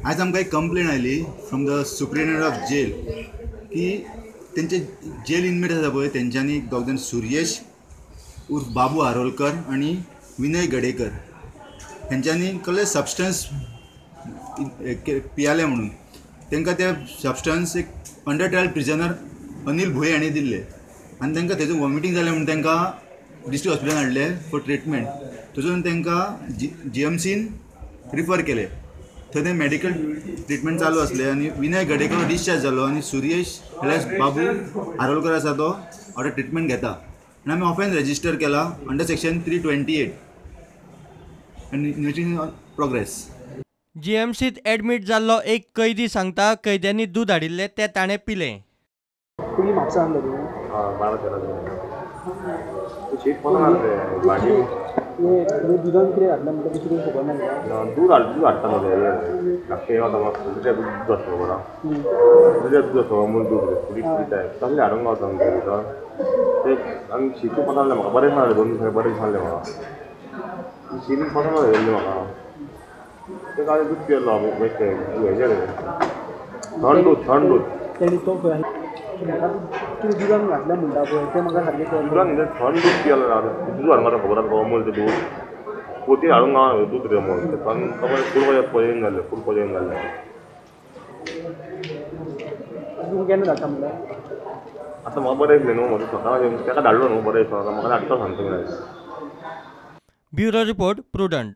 आयज आमकां एक कंप्लेन आयली from the superintendent of jail की तेंचे जेल इनमेट आसा पळय तेंच्यांनी दोग जाण सुर्येश उर्फ बाबू आरोलकर आनी विनय गडेकर हेंच्यांनी कसले सबस्टन्स पियाले म्हणून तांकां ते सबस्टन्स एक under trial prisoner Anil Bhoye हांणी दिल्ले आनी तांकां थंयसर वॉमिटींग जालें म्हणून तांकां डिस्ट्रिक्ट हॉस्पिटलान हाडले फॉर ट्रिटमेंट. थंयसून तांकां जीएमसीन रिफर केले. थंय ते मेडिकल ट्रिटमेंट चालू आसले आनी विनय गडेकर डिस्चार्ज जालो आनी सुर्येश एलियास बाबू आरोलकर आसा तो ऑर्डर ट्रिटमेंट घेता आनी आमी ऑफेन्स रेजिस्टर केला अंडर सेक्शन 328 आनी इन्वेस्टिगेशन ऑन प्रोग्रेस. जीएमसीत एडमिट जाल्लो एक कैदी सांगता कैद्यांनी दूद हाडिल्लें तें ताणें पिलें. तुमी म्हापसा आणलो तूं? 12-13 दुदान कितें घातलें म्हणटा तशें तुका खबर ना? दूद दूद हाडटा न्हू धाकटें वता दुसऱ्या दूद आसता खबर आहा, दुसऱ्या दूद आसता अमूल दूद तसलें हाडूंक गावता आमच्या भितर तें. आनी शीत पसंद जालें म्हाका, बरें सांगलें 2 दिसांनी बरें सांगलें म्हाका, शीत पसंद जालें म्हाका. तें काल दूद पियेलो हांव हेजें थंड दूद, थंड दूद. तेणी तो म्हाका तूं दुदान घातलें म्हणटा पळय तें म्हाका सारकें कळ्ळें. दुदान थंड दूद पियेलो, दूद हाडूंक गावता खबर आसा अमूल तें दूद पोती हाडूंक गावना दूद रे अमूल थंड फूड पॉयजन जालें, फूड पॉयजन जालें. तूं केन्ना धाडटा म्हणल्यार? आतां म्हाका बरें दिसलें न्हू, म्हजो स्वता ताका धाडलो न्हू, बरें दिसता म्हाका धाडटा सांगता. Bureau report, Prudent.